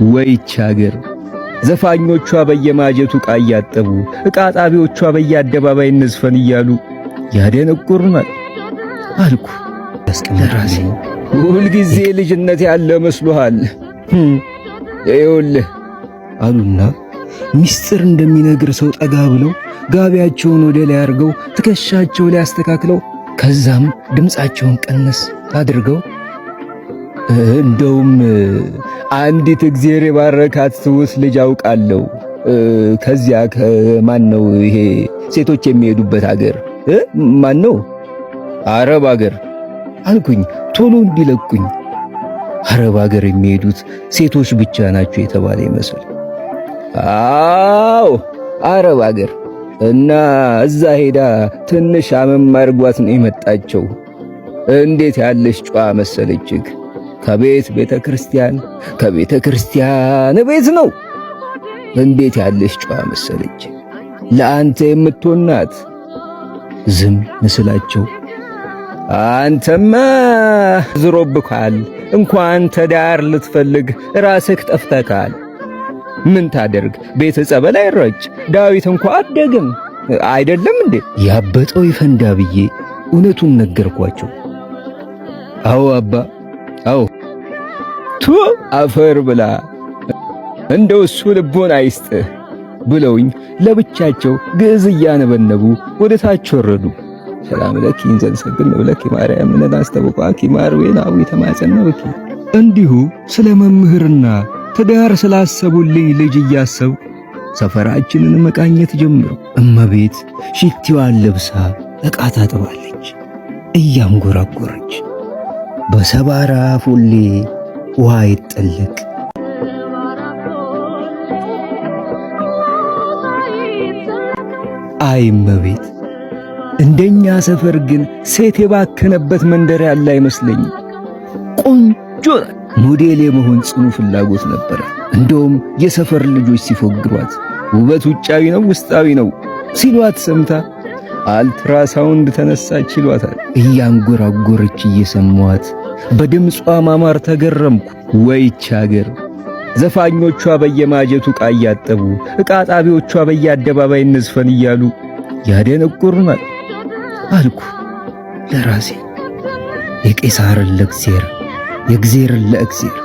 ወይች ሀገር ዘፋኞቿ በየማጀቱ ዕቃ እያጠቡ ዕቃ ጣቢዎቿ በየአደባባይ እንዝፈን እያሉ ያደነቁሩናል አልኩ ለራሴ። ሁልጊዜ ልጅነት ያለ መስሎሃል? ይኸውልህ አሉና ሚስጥር እንደሚነግር ሰው ጠጋ ብለው ጋቢያቸውን ወደ ላይ አድርገው ትከሻቸው ላይ አስተካክለው ከዛም ድምፃቸውን ቀነስ አድርገው እንደውም አንዲት እግዚአብሔር የባረካት ትውስ ልጅ አውቃለሁ። ከዚያ ማን ነው ይሄ ሴቶች የሚሄዱበት ሀገር ማን ነው? አረብ ሀገር አልኩኝ፣ ቶሎ እንዲለቁኝ። አረብ ሀገር የሚሄዱት ሴቶች ብቻ ናቸው የተባለ ይመስል። አዎ አረብ ሀገር እና እዛ ሄዳ ትንሽ አመም አድርጓት ነው የመጣቸው። እንዴት ያለች ጨዋ መሰለችህ! ከቤት ቤተ ክርስቲያን፣ ከቤተ ክርስቲያን ቤት ነው። እንዴት ያለች ጨዋ መሰለች! ለአንተ የምትሆን ናት። ዝም ምስላቸው አንተማ ዝሮብካል። እንኳን ትዳር ልትፈልግ ራስህ ጠፍተካል። ምን ታደርግ? ቤተ ጸበል አይረጭ ዳዊት እንኳ አደግም አይደለም እንዴ? ያበጠው ይፈንዳ ብዬ እውነቱን ነገርኳቸው። አዎ አባ አዎ፣ ቱ አፈር ብላ እንደው እሱ ልቦን አይስጥህ ብለውኝ ለብቻቸው ግዕዝ እያነበነቡ ወደ ታች ወረዱ። ሰላም ለኪ እንዘ ንሰግድ ለኪ ማርያም ለናስተብቋኪ ማርዌን አዊ ተማጸነብኪ። እንዲሁ ስለ መምህርና ትዳር ስላሰቡልኝ ልጅ እያሰብኩ ሰፈራችንን መቃኘት ጀምሩ። እመቤት ሽቲዋን ለብሳ ዕቃ ታጥባለች እያንጎራጎረች በሰባራ ፎሌ ውሃ ይጠለቅ። አይ እመቤት፣ እንደኛ ሰፈር ግን ሴት የባከነበት መንደር ያለ አይመስለኝም። ቆንጆ ሞዴል የመሆን ጽኑ ፍላጎት ነበረ። እንደውም የሰፈር ልጆች ሲፎግሯት ውበት ውጫዊ ነው ውስጣዊ ነው ሲሏት ሰምታ አልትራሳውንድ ተነሳች ይሏታል። እያንጎራጎረች እየሰማዋት በድምጿ ማማር ተገረምኩ። ወይች ሀገር ዘፋኞቿ በየማጀቱ ዕቃ እያጠቡ ዕቃ ጣቢዎቿ በየአደባባይ እንዝፈን እያሉ ያደነቁሩናል አልኩ ለራሴ። የቄሳርን ለእግዜር የእግዜርን ለእግዜር።